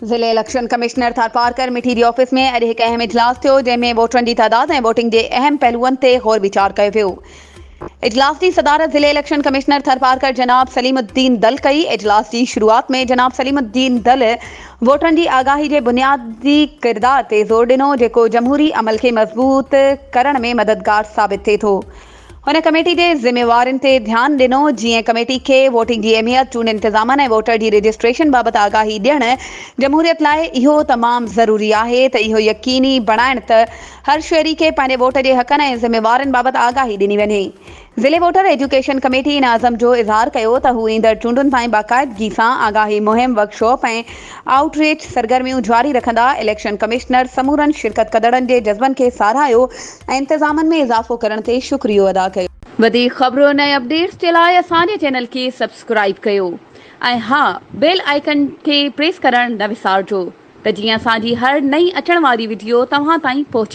ضلعي election commissioner Tharparkar مٺي جي office ۾ اڄ هڪ اهم اجلاس ٿيو، جنهن ۾ ووٽرن جي تعداد ۽ ووٽنگ جي اهم پهلوئن تي غور ويچار ڪيو ويو. اجلاس جي صدارت ضلعي اليڪشن ڪمشنر ٿرپارڪر جناب سليم الدين دل ڪئي. اجلاس جي شروعات ۾ جناب سليم الدين دل ووٽرن جي آگاهي جي بنيادي ڪردار تي زور ڏنو، جيڪو جمهوري عمل کي مضبوط ڪرڻ ۾ مددگار ثابت ٿئي ٿو. هن ڪميٽي جي ذميوارين تي ڌيان ڏنو، جيئن ڪميٽي کي ووٽنگ جي اهميت، چونڊ انتظامن ۽ ووٽر جي رجسٽريشن بابت آگاهي ڏيڻ جمهوريت لاء اهو تمام ضروري آهي ته اهو يقيني بڻائڻ ته هر شهري کي پنهنجي ووٽ جي حقن ۽ ذميوارين بابت آگاهي ڏني وڃي. ضلعي ووٽر ايجوڪيشن ڪميٽي ان عزم جو اظهار ڪيو ته هو ايندڙ چونڊن تائين باقاعدگي سان آگاهي مهم، ورڪشاپ ۽ آئوٽ ريچ سرگرميون جاري رکندا. اليڪشن ڪمشنر سمورن شرڪت ڪندڙن جي جذبن کي ساراهيو ۽ انتظامن ۾ اضافو ڪرڻ تي شڪريو ادا ڪيو. وڌيڪ خبرن ۽ اپڊيٽس جي لاء اسان جي چينل کي سبسڪرائيب ڪيو ۽ ها بيل آئيڪن کي پريس ڪرڻ نه وسارجو ته جيئن اسان جي هر نئين اچڻ واري وڊيو توهان تائين پهچي.